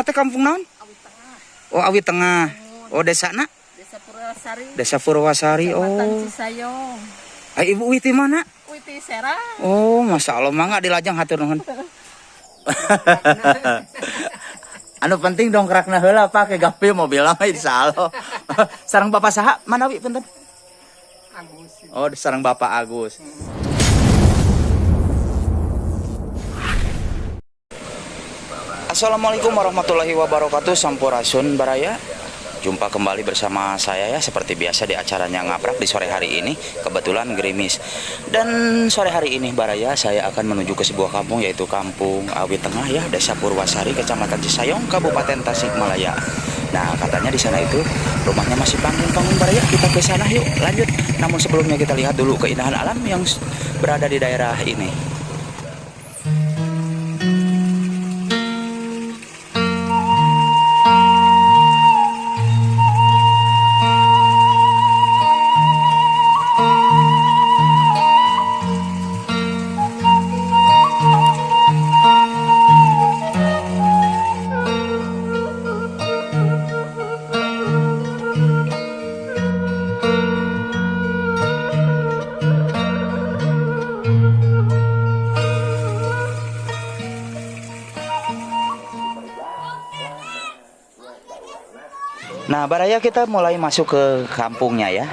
teh kampung naon? Awi Tengah. Oh, Awi Tengah. Oh, desana? Desa Purwasari. Desa Purwasari. Kecamatan Oh. Cisayong. Ai ibu uih ti mana? Uih ti Serang. Oh, Masya Allah, mangga dilajeng hatur nuhun. Anu penting dongkrakna heula Pak, ke gape mobil mah insyaallah. Sareng Bapak saha? Manawi punten? Agus. Oh, sareng Bapak Agus. Assalamualaikum warahmatullahi wabarakatuh. Sampurasun Baraya. Jumpa kembali bersama saya ya, seperti biasa di acaranya Ngaprak di sore hari ini. Kebetulan gerimis. Dan sore hari ini Baraya, saya akan menuju ke sebuah kampung, yaitu Kampung Awi Tengah ya, Desa Purwasari, Kecamatan Cisayong, Kabupaten Tasikmalaya. Nah, katanya di sana itu rumahnya masih panggung-panggung Baraya. Kita ke sana yuk, lanjut. Namun sebelumnya kita lihat dulu keindahan alam yang berada di daerah ini. Nah, Baraya, kita mulai masuk ke kampungnya ya.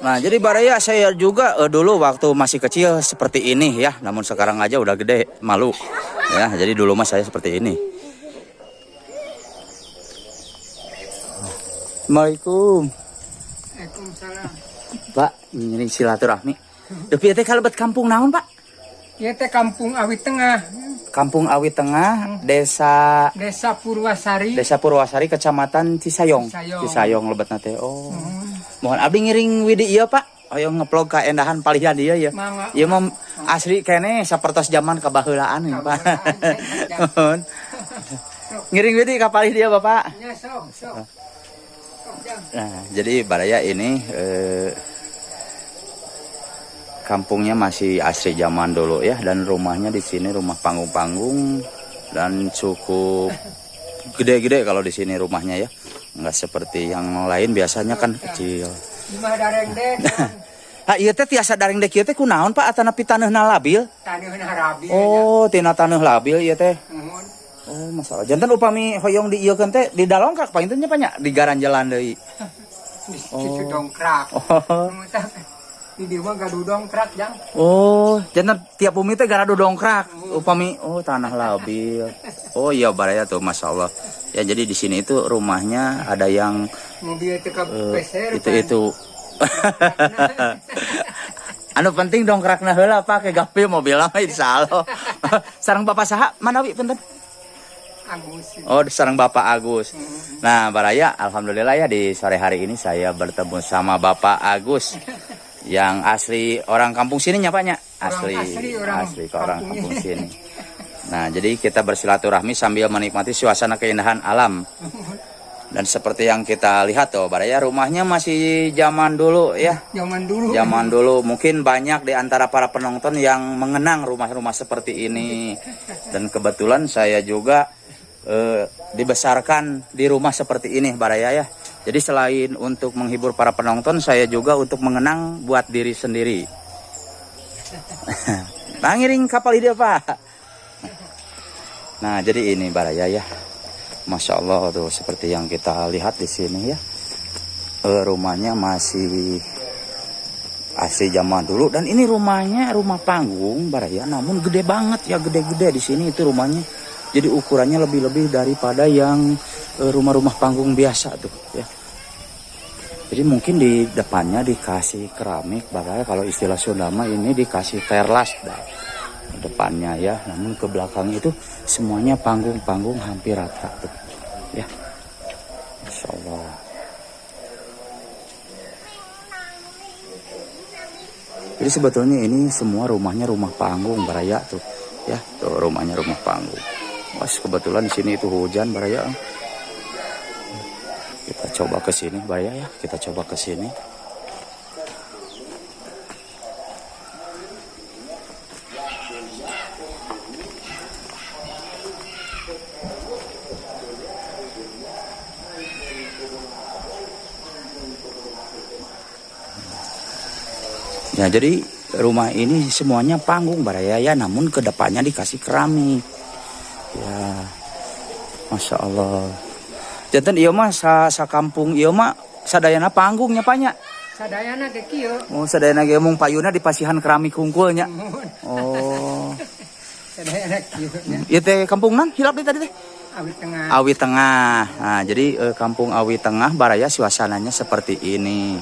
Nah, jadi Baraya, saya juga dulu waktu masih kecil seperti ini ya. Namun sekarang aja udah gede, malu. Ya, jadi dulu mah saya seperti ini. Assalamualaikum. Waalaikumsalam. Pak, ini silaturahmi. Tapi teh kalebet kampung naon, Pak? Ieu teh Kampung Awi Tengah. Kampung Awi Tengah, Desa Desa Purwasari. Desa Purwasari, Kecamatan Cisayong. Cisayong. Cisayong lebetna teh. Oh. Mohon abdi ngiring widi ieu, Pak. Hoyong ngeplog kaendahan palihan ieu ya. Mangga. Ieu mah asli keneh sapertos zaman kabaheulaan ya, Pak. Kabaheulaan, Mohon. Ngiring widi ka palih dieu, Bapak. Ya, sok, sok. Sok, jang. Nah, jadi Baraya ini kampungnya masih asli zaman dulu ya, dan rumahnya di sini rumah panggung-panggung dan cukup gede-gede kalau di sini rumahnya ya, nggak seperti yang lain biasanya kan kecil. Imah dareng dek. Ah, ieu teh tiasa dareng dek ieu teh kunaon Pak, atanapi taneuhna labil? Taneuhna labil. Oh, tina taneuh labil ieu teh. Muhun. Oh, masalah. Janten upami hoyong diieukeun teh di dalongkak panginten nya Pak nya, di garanjelan deui. Di situ dongkrak. Oh. Di dieu mah gaduh dongkrak, jang. Oh, janten tiap bumi teh garadu dongkrak. Upami oh tanah labil. Oh iya Baraya tuh, Masya Allah. Ya jadi di sini itu rumahnya ada yang Mobil teh ka peser. itu itu. Anu penting dongkrakna heula Pak, ke gape mobil mah insyaallah. Sareng Bapak saha? Manawi punten? Agus. Oh, sareng Bapak Agus. Nah, Baraya, alhamdulillah ya di sore hari ini saya bertemu sama Bapak Agus yang asli orang kampung sini nya Pak nya? Asli, Orang asli, orang asli ke orang kampung kampung sini. Nah, jadi kita bersilaturahmi sambil menikmati suasana keindahan alam. Dan seperti yang kita lihat tuh, Baraya, rumahnya masih zaman dulu ya. Zaman dulu. Zaman dulu mungkin banyak di antara para penonton yang mengenang rumah-rumah seperti ini. Dan kebetulan saya juga dibesarkan di rumah seperti ini, Baraya ya. Jadi selain untuk menghibur para penonton, saya juga untuk mengenang buat diri sendiri. Mangiring kapal ide Pak. Nah, jadi ini Baraya ya. Masya Allah tuh seperti yang kita lihat di sini ya. Rumahnya masih asli zaman dulu, dan ini rumahnya rumah panggung Baraya, namun gede banget ya, gede-gede di sini itu rumahnya. Jadi ukurannya lebih-lebih daripada yang rumah-rumah panggung biasa tuh ya. Jadi mungkin di depannya dikasih keramik Baraya, kalau istilah Sunda mah ini dikasih terlas dah depannya ya. Namun ke belakang itu semuanya panggung-panggung hampir rata tuh ya. Masya Allah. Jadi sebetulnya ini semua rumahnya rumah panggung Baraya tuh ya, tuh rumahnya rumah panggung. Wah, kebetulan di sini itu hujan Baraya. Kita coba ke sini Baraya ya, kita coba ke sini. Ya, jadi rumah ini semuanya panggung baraya ya, namun ke depannya dikasih keramik. Ya. Masya Allah. Janten ieu mah sa kampung ieu mah sadayana panggungnya, Pak, nya. Sadayana ge kieu. Oh, sadayana ge mung payuna dipasihan keramik hungkul nya. Muhun. Oh. Sadayana kieu nya. Ieu teh kampung naon hilap deui tadi teh? Awi Tengah. Awi Tengah. Nah, jadi kampung Awi Tengah baraya suasananya seperti ini.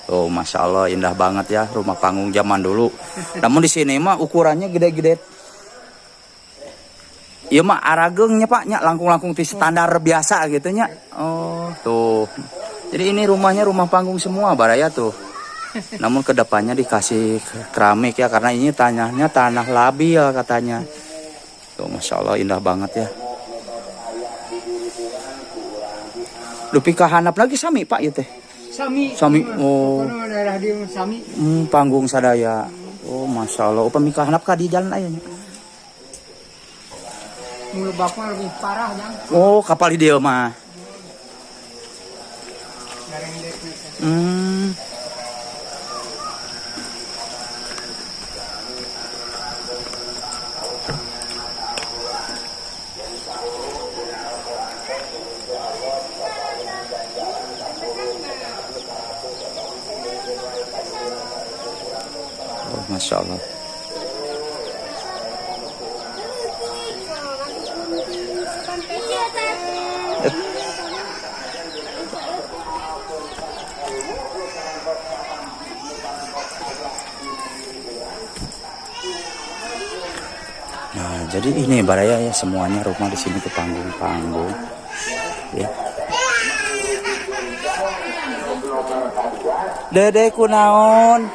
Oh, masya Allah indah banget ya rumah panggung zaman dulu. Namun di sini mah ukurannya gede-gede. Ieu mah arageung nya, Pak, nya, langkung-langkung ti standar biasa gitu nya. Oh, tuh. Jadi ini rumahnya rumah panggung semua baraya tuh. Namun kedepannya dikasih keramik ya karena ini tanahnya tanah labil katanya. Tuh, masya Allah indah banget ya. Dupi ka handap lagi sami, Pak, ieu teh. Sami. Sami, oh. Pokona daerah dieu mah sami. Panggung sadaya. Oh, masya Allah. Upami ka handap ka di jalan aya nya. Mu lebak mah lebih parah, Jang. Oh, kapal di dieu mah. Garendek teh. Oh, masya Allah. Nah, jadi ini baraya ya semuanya rumah di sini tuh panggung-panggung. Ya. Dede kunaon?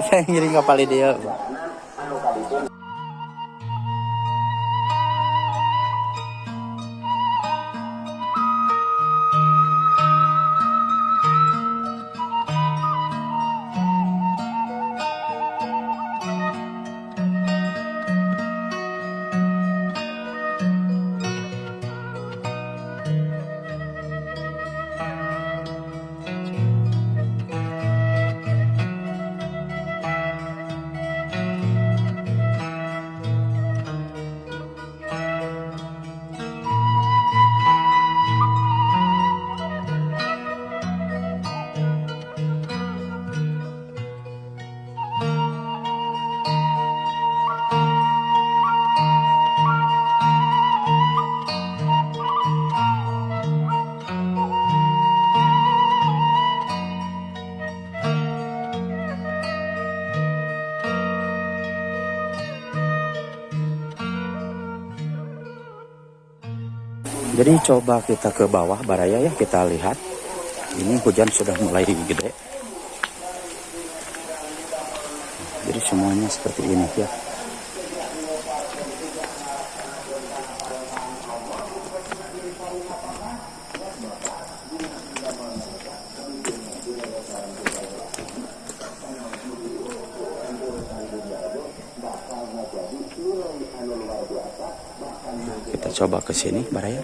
Saya ngiring kapal dia. Jadi coba kita ke bawah baraya ya, kita lihat. Ini hujan sudah mulai gede. Jadi semuanya seperti ini ya. Kita coba ke sini baraya.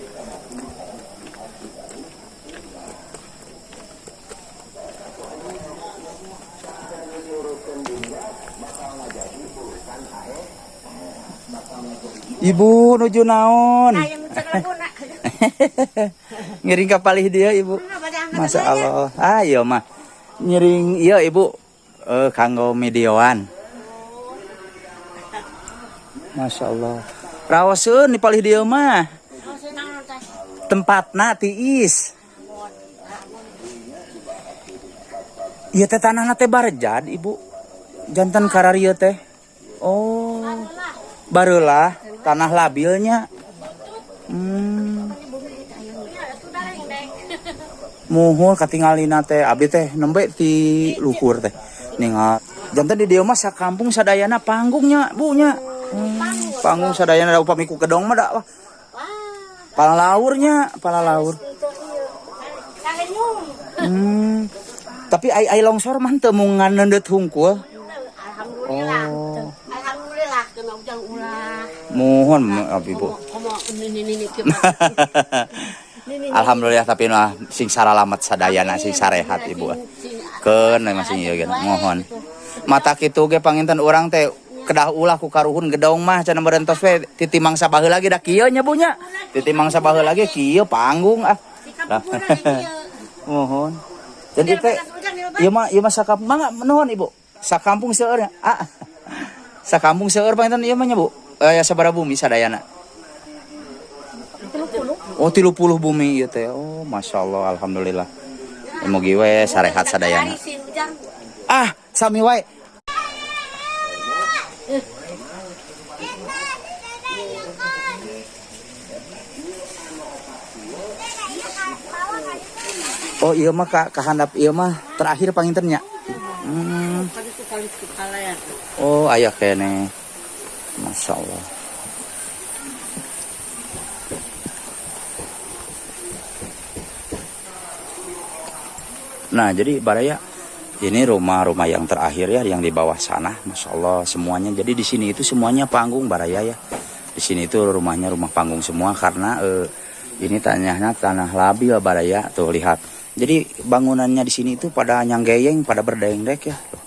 Ibu nuju naon? Ngiring ka palih dieu, Ibu. Masya Allah. Ah, iya mah. Ngiring iya Ibu kanggo videoan. Masya Allah. Raoseun di palih dieu mah. Tempatna tiis. Ieu teh tanahna teh barejad, Ibu. Janten kararieu teh. Oh. Bareula tanah labilnya. Muhun katingalina teh abdi teh nembe ti luhur teh. Ningal. Janten di dieu mah sakampung sadayana panggungnya, Bu nya. Panggung sadayana da upami ku gedong mah da wah. Palalaurnya, palalaur. Tapi ai longsor mah teu mung nganendeut hungkul. Alhamdulillah. Oh. Alhamdulillah kena ujang ulah. Muhun abdi, Bu. Komo ini ini. Alhamdulillah tapi mah sing saralamet sadayana sing sarehat Ibu. Keun we masih ieu ge mohon. Mata kitu ge panginten urang teh kedah ulah ku karuhun gedong mah cenah meureun tos we titi mangsa baheula lagi da kieu nya Bu nya. Titi mangsa baheula lagi kieu panggung ah. Di kapungkur kieu. Mohon. Jadi teh ieu mah sakampung mangga nuhun Ibu. Sakampung seueur ah. Sakampung seueur panginten ieu mah nya Bu. Ya sabaraha bumi sadayana? 30. Oh 30 bumi ieu teh. Oh masyaallah alhamdulillah. Mugi we sarehat sadayana. Ah, sami wae. Oh iya mah kahandap ieu mah terakhir panginten nya. Oh aya keneh. Masya Allah. Nah jadi baraya ini rumah-rumah yang terakhir ya yang di bawah sana, masya Allah semuanya. Jadi di sini itu semuanya panggung baraya ya. Di sini itu rumahnya rumah panggung semua karena ini tanahnya tanah labil baraya tuh lihat. Jadi bangunannya di sini itu pada nyanggeyeng, pada berdengdek ya. Tuh.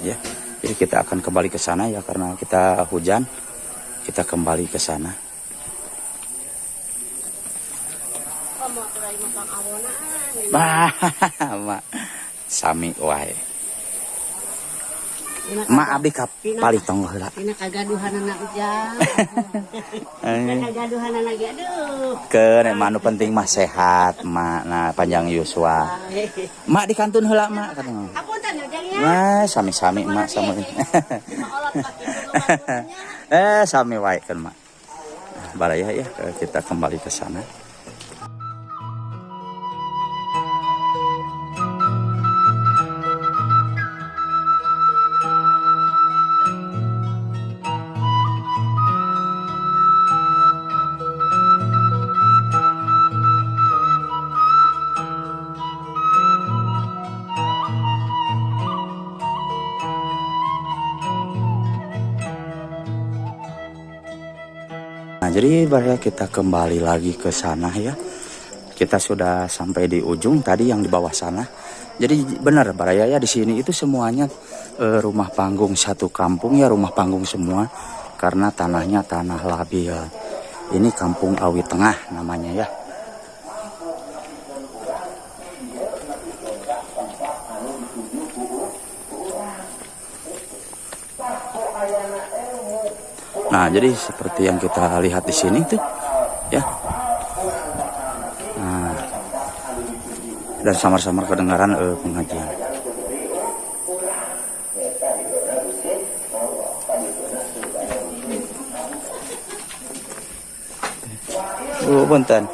Ya, jadi kita akan kembali ke sana ya karena kita hujan. Kita kembali ke sana. Bah, mak sami wae. Mak abdi ka palih tonggoh heula. Dina kagaduhanana ujang. Dina kagaduhanana ge aduh. Keun mak nu penting mah sehat, mak. Nah, panjang yuswa. Mak dikantun heula mak katanya. Hapunten ujang ya. Nah, sami-sami mak sami. Sami wae kan mak. Baraya ya, kita kembali ke sana. Nah, jadi baraya kita kembali lagi ke sana ya. Kita sudah sampai di ujung tadi yang di bawah sana. Jadi benar baraya ya, di sini itu semuanya rumah panggung satu kampung ya, rumah panggung semua karena tanahnya tanah labil. Ini Kampung Awi Tengah namanya ya. Nah, jadi seperti yang kita lihat di sini tuh, ya. Nah, dan samar-samar kedengaran pengajian. Oh, punten.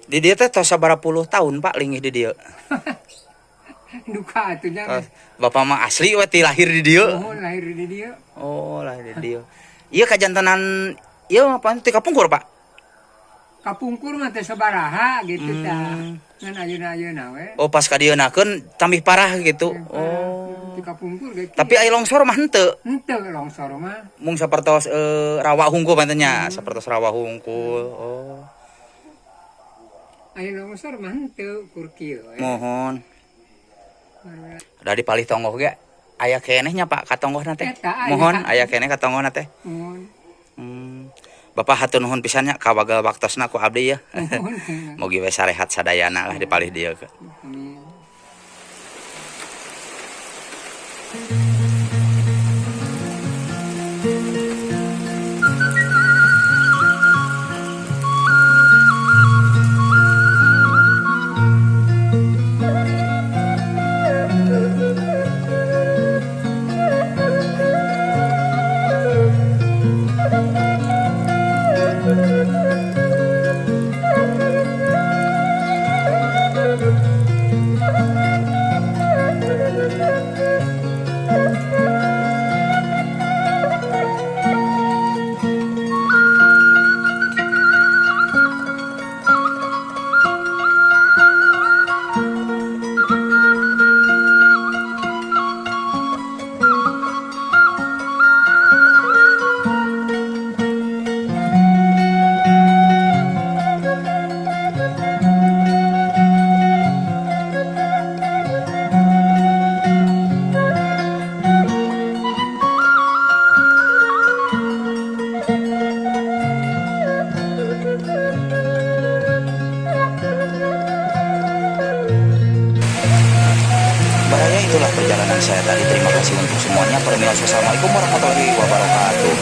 Di dia teh tos sabaraha puluh tahun Pak linggih di dia. Duka atuh nya. Bapak mah asli we ti lahir di dieu. Oh, lahir di dieu. Oh, lahir di dieu. Ieu kajantenan ieu mah pan ti kapungkur Pak? Kapungkur mah teh sabaraha gitu tah. Ngan ayeuna-ayeuna we. Oh, pas ka dieunakeun tambih parah gitu. Oh. Ti kapungkur ge. Tapi aya longsor mah henteu. Henteu longsor mah. Mung sapertos rawa hungkul panten nya, sapertos rawa hungkul. Oh. Aya longsor mah henteu kur kieu we. Mohon. Da di palih tonggoh ge Aya keneh nya, Pak, katonggohna teh. Eta, aya. Mohon aya keneh katonggohna teh. Mohon. Bapak hatur nuhun pisan nya kawagel waktosna ku abdi ya. Mohon. Mugi we sarehat sadayana lah di palih dieu. Amin. Baraya, itulah perjalanan saya tadi. Terima kasih untuk semuanya. Permios, wassalamualaikum warahmatullahi wabarakatuh.